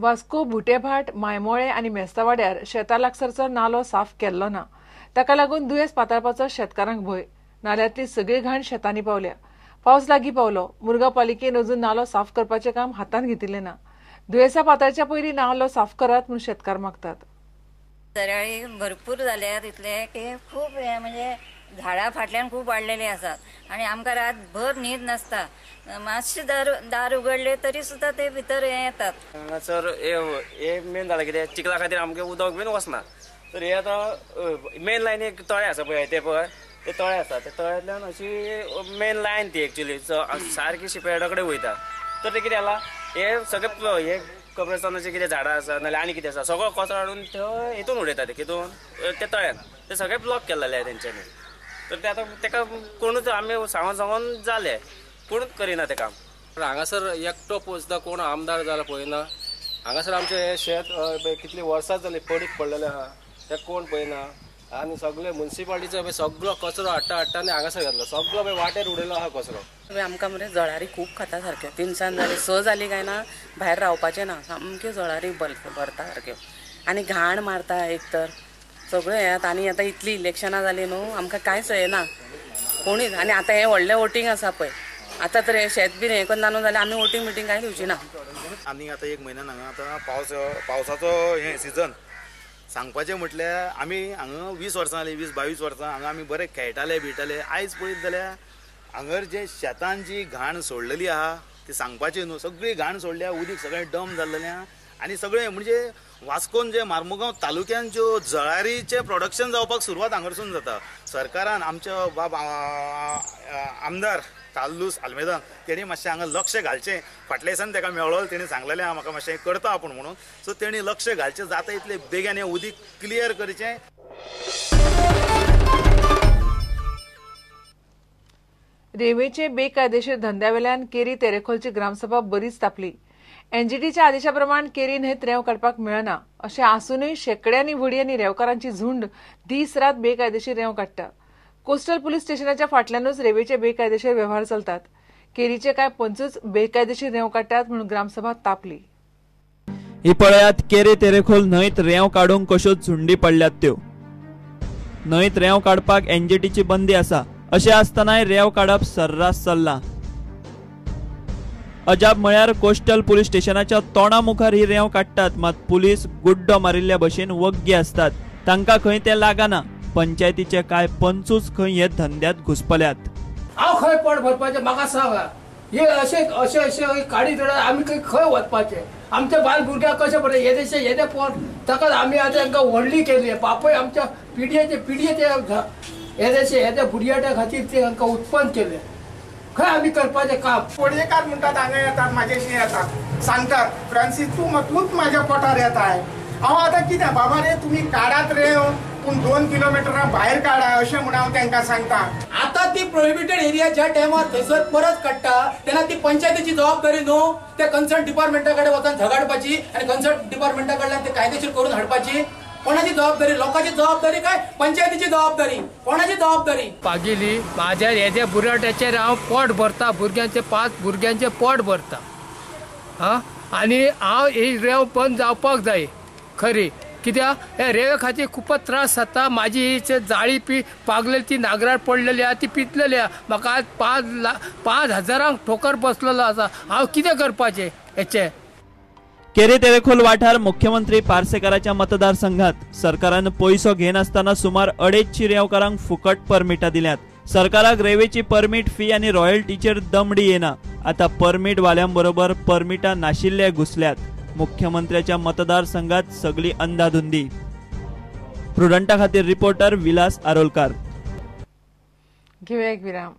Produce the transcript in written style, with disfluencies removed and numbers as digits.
वास्को भुटेभाट मायमोळे आनी मेस्तावाड्यार शेता लागसरचो नालो साफ केल्लो ना. ताका लागून दुयेंस पातळपाचो शेतकारांक भंय. नाल्यांतली सगळी घाण शेतांनी पावल्या. पावस लागीं पावलो. मुरगांव पालिकेन अजून नालो साफ करपाचें काम हातांत घेतिल्लें ना. दुयेंसा पातळच्या पयलीं नालो साफ करात म्हूण शेतकार मागतात. दर्याळी भरपूर जाल्यात इतले की खूब म्हणजे झाडां फाटल्यान खूब वाडलेली आसात आनी आमकां रातभर न्हीद नासता. मातशें दार उगडले तरी सुद्दां ते भितर हे येतात. हांगासर हे मेन जालां कितें, चिखला खातीर आमकां उदक बीन वचना. तर हे आतां मेन लायन एक तळें आसा पळय, ते पळय ते तळें आसा, त्या तळ्यांतल्यान अशी मेन लायन ती एक्चुली सारकी शिपेडा कडेन वयता. तर ते कितें जाला, हे सगळे हे कब्रस्तानाचे कितें झाडां आसा नाल्यार आनी कितें आसा सगळो कचरो हाडून थंय हितून उडयता, ते हितून ते तळ्यान ते सगळे ब्लॉक केल्ले आहा तेंच्यांनी. तर ते आतां तेका कोणूच आमी सांगून सांगून जाले, कोणूच करिना तें काम. हांगासर एकटो पोचता कोण आमदार जाला पळयना. हांगासर आमचें हें शेत कितलीं वर्सां जालीं पडीक पडलेलें आहा, तें कोण पळयना. आनी सगळे मुन्सिपालिटीचो सगळो कचरो हाडटा हाडटा आनी हांगासर घातलो, सगळो वाटेर उडयलो आहा कचरो. आमकां मरे जळारी खूब खाता सारक्यो, तिनसान जाली 6 जाली काय ना भायर रावपाचें ना, सामक्यो जळारी भरता सारक्यो आनी घाण मारता. एक तर सगळें हें आनी आतां इतलीं इलेक्शनां जालीं न्हू, आमकां कांयच येना कोणीच. आनी आतां हें व्हडलें वोटींग आसा पळय, आतां तर हें शेत बीन हें करना न्हू जाल्यार आमी वोटींग बिटींग कांय दिवची ना. आनी आतां एक म्हयन्यान हांगा आतां पावसाचो हें सिजन सांगपाचें म्हटल्यार आमी हांगा 20 वर्सां जालीं, 20-22 वर्सां हांगा आमी बरे खेळटाले बिळटाले. आयज पळयत जाल्यार हांगर जे शेतान जी घाण सोडलेली आहा ती सांगपाची न्हू, सगळी घाण सोडल्या, उदीक सगळें डम जाल्लेलें आहा. आनी सगळें म्हणजे वास्कोन जे मार्मुगांव तालुक्यान ज्यो जळारीचें प्रोडक्शन जावपाक सुरवात हांगारसून जाता. सरकारान आमच्या बाब आमदार कार्लूस आल्मेदा तेणी मातशें हांगा लक्ष घालचें. फाटल्या दिसान तेका मेळ्ळो, तेणी सांगलेलें आहा म्हाका मातशें करता आपूण म्हणून. सो तेणी लक्ष घालचें, जाता इतलें बेगीन हें उदीक क्लियर करचें. रेंवेचे बेकायदेशीर धंद्यावेल्यान केरी तेरेखोलची ग्रामसभा बरीच तापली. एनजीटीच्या आदेशा प्रमाण केरी न्हंयत रेंव काडपाक मेळना अशें आसूनय शेकड्यांनी व्हडी आनी रेंवकारांची झुंड दीस रात बेकायदेशीर रेंव काडटा. कोस्टल पुलीस स्टेशनाच्या फाटल्यानूच रेंवेचे बेकायदेशीर वेव्हार चलतात. केरीचे कांय पंचूच बेकायदेशीर रेंव काडटात म्हणून ग्रामसभा तापली. ही पळयात केरी तेरेखोल न्हंयत रेंव काडूंक कश्यो झुंडी पडल्यात त्यो. न्हंयत रेंव काडपाक एनजीटीची बंदी आसा, अशें आसतनाय रेंव काडप सर्रास चल्लां. अजाप म्हळ्यार कोस्टल पुलीस स्टेशनाच्या तोंडा मुखार ही रेंव काडटात, मात पुलीस गुड्डो मारिल्ल्या भशेन वग्गी आसतात. तांकां खंय तें लागना. पंचायतीचे कांय पंचूच खंय हे धंद्यात घुसपल्यात. हांव खंय पोट भरपाचें म्हाका सांग. हे अशें अशें अशें काडी आमी खंय वचपाचें? आमच्या बाल भुरग्यांक कशें बरें येदेशें येदे पोट ताका आमी आतां तांकां व्हडली केली. बापूय आमच्या पिढयेचे पिढयेचे येदेशे येद्या भुरग्या खातीर ते तांकां उत्पन्न केलें. खंय आमी करपाचें काम? पणजेकार म्हणटात हांगा येतात म्हाजेशी येतात सांगतात फ्रांसीस तूं तूंच म्हाज्या पोटार येता. हांव आतां कितें बाबा रे तुमी काडात रे पूण 2 किलोमिटरां भायर काडा अशें म्हूण हांव तांकां सांगता. आतां ती प्रोहिबिटेड एरिया ज्या टायमार थंयसर परत काडटा तेन्ना ती पंचायतीची जबाबदारी न्हू त्या कन्सर्न डिपार्टमेंटा कडेन वचून झगडपाची आनी कन्सर्न डिपार्टमेंटा कडल्यान ते कायदेशीर करून हाडपाची. कोणाची जबाबदारी? लोकांची जबाबदारी काय पंचायतीची जबाबदारी? कोणाची जबाबदारी? पागिली माझ्या येद्या बुराट्याचेर हांव पोट भरता, भुरग्यांचे 5 भुरग्यांचे पोट भरता. हां, आनी हांव ही रेंव बंद जावपाक जाय खरी. कित्याक हे रेंवे खातीर खूबच त्रास जाता. म्हाजी ही जाळी पी पागलेली ती नागरार पडलेली आहा, ती पितलेली आहा. म्हाका आज 5 हजारांक ठोकर बसलेलो आसा. हांव कितें करपाचें हेचें? केरी तेरेखोल वाठार मुख्यमंत्री पार्सेकाराच्या मतदारसंघात सरकारान पयसो घेनासतना सुमार 250 रेंवकारांक फुकट परमिटां दिल्यात. सरकाराक रेंवेची परमीट फी आनी रॉयल्टीचेर दमडी येना. आतां परमीट वाल्यांबरोबर परमिटां नाशिल्ले घुसल्यात. मुख्यमंत्र्याच्या मतदारसंघात सगळी अंधाधुंदी. प्रुडंटा खातीर रिपोर्टर विलास आरोलकार. घेऊया एक विराम.